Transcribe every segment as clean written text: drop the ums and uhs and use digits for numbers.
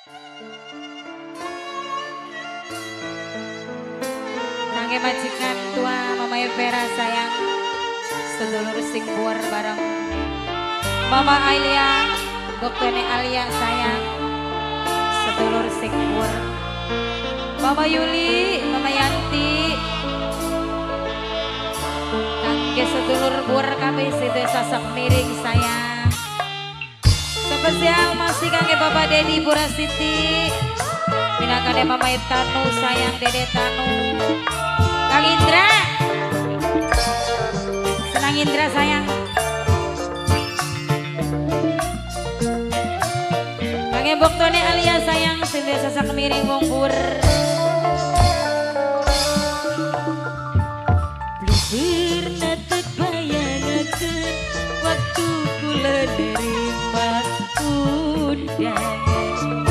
Kangge majikan tua Mama Vera sayang, sedulur sing buar bareng Mama Ailia, Boktene Alia sayang, sedulur sing buar Mama Yuli, Mama Yanti, kangge sedulur buar kabeh sing sasak miring sayang. Spesial masih kangge Bapak Dedi Purasiti, minangkane Mama Tanu sayang, Dede Tanu, Kang Indra, senang Indra sayang. Kangge Boktone Alia sayang, sing sasak miring wong bur. Pernah terbayangaken waktu kula nerima undangan,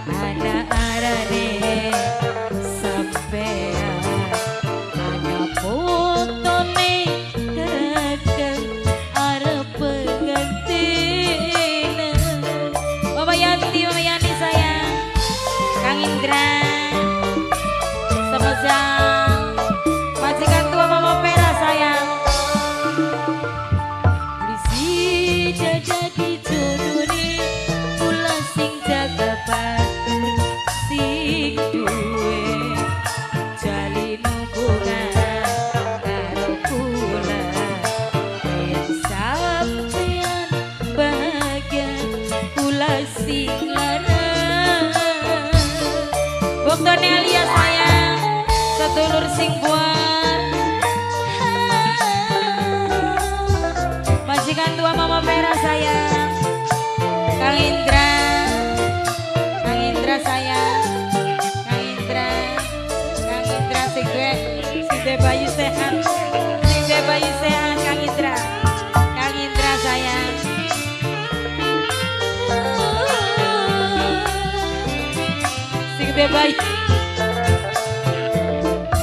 ana arane sampean, ana fotone kakang arep pengantinan. Mama Yanti, Mama Yani sayang, Kang Indra, spesial majikan tua Mama Vera sayang. Beli jadi jodone kula sing jaga batur sing duwe jalin hubungan karo kula, yen sampean bahagia kula sing larang. Boktone Alia sayang, sedulur sing buar majikan tua Mama Vera sayang, Kang Indra, Kang Indra sayang, Kang Indra, Kang Indra sing duwe bayi sehat, sing duwe bayi sehat Kang Indra, Kang Indra sayang. Sing duwe bayi,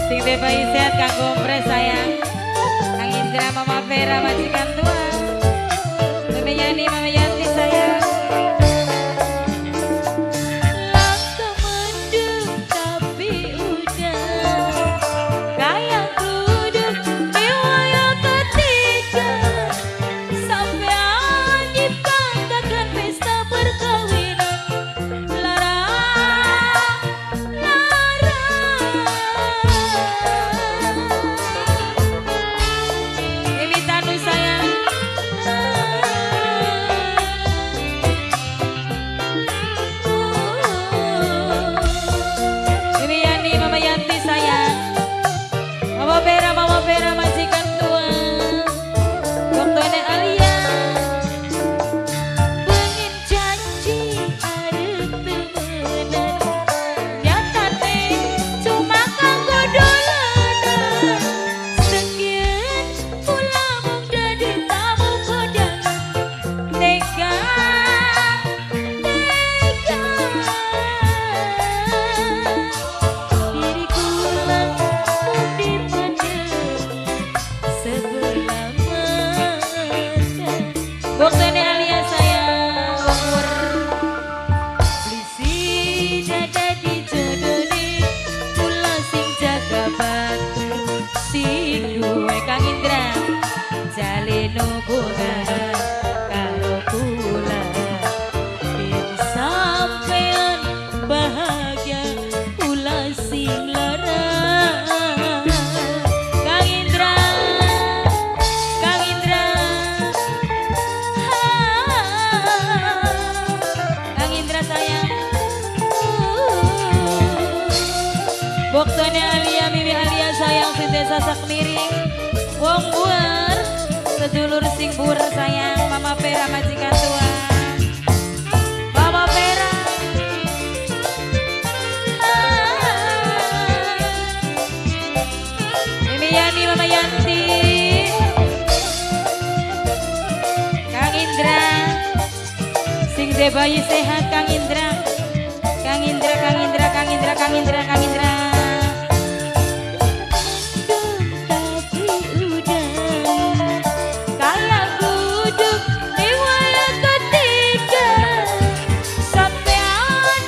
sing duwe bayi sehat Kang Gompres sayang, Kang Indra, Mama Vera majikan tua, Mama Yani, Mama Yanti sayang. Langkah mendung tapi udah kayak duduk di wayang ketiga, sampean nyiptakan pesta perkawinan lara lara. Mimi Tanu sayang, Mimi Yani, Mama Yanti sayang, Mama Vera, Mama Vera majikan tua, Boktone Alia, Pengen janji arep temenan, nyatane cuma kanggo dolanan. Sekian kula mung dadi tamu kondangan, tega tega diri kula mung dipandang sebelah mata. Boktone Alia sayang, wong Blisi dadi jodone kula sing jaga batur sing duwe Kang Indra, jalin hubungan karo kula, yen sampean bahagia kula sing larang. Kang Indra, Kang Indra, Kang Indra sayang. Boktone Alia, Mimi Alia sayang, sing sasak miring wong buar, sedulur sing buar sayang, Mama Vera majikan tua, Mama Vera, Mimi Yani, Mama Yanti, Kang Indra, sing duwe bayi sehat Kang Indra, Kang Indra, Kang Indra, Kang Indra, Kang Indra, Kang Indra. Tapi udah kayak guduk di wayang ketiga, sampean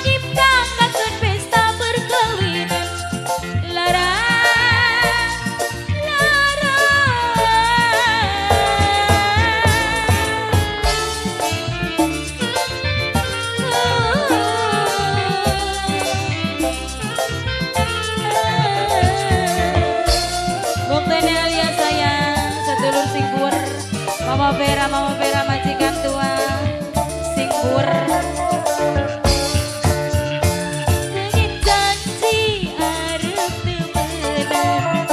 Vera, Mama Vera majikan tua sing pur. Pengen janji arep temenan,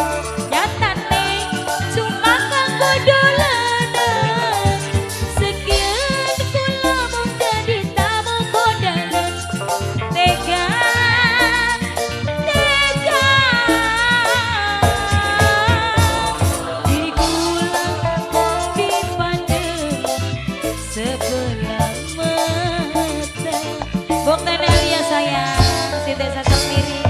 nyatane cuma kanggo dolanan. Sekian kula mung dadi tamu kondangan. Tega, tega. Dikula mung dipandeng sebelah mata. Bok Nelia sayang, Sinte Sasar Miri.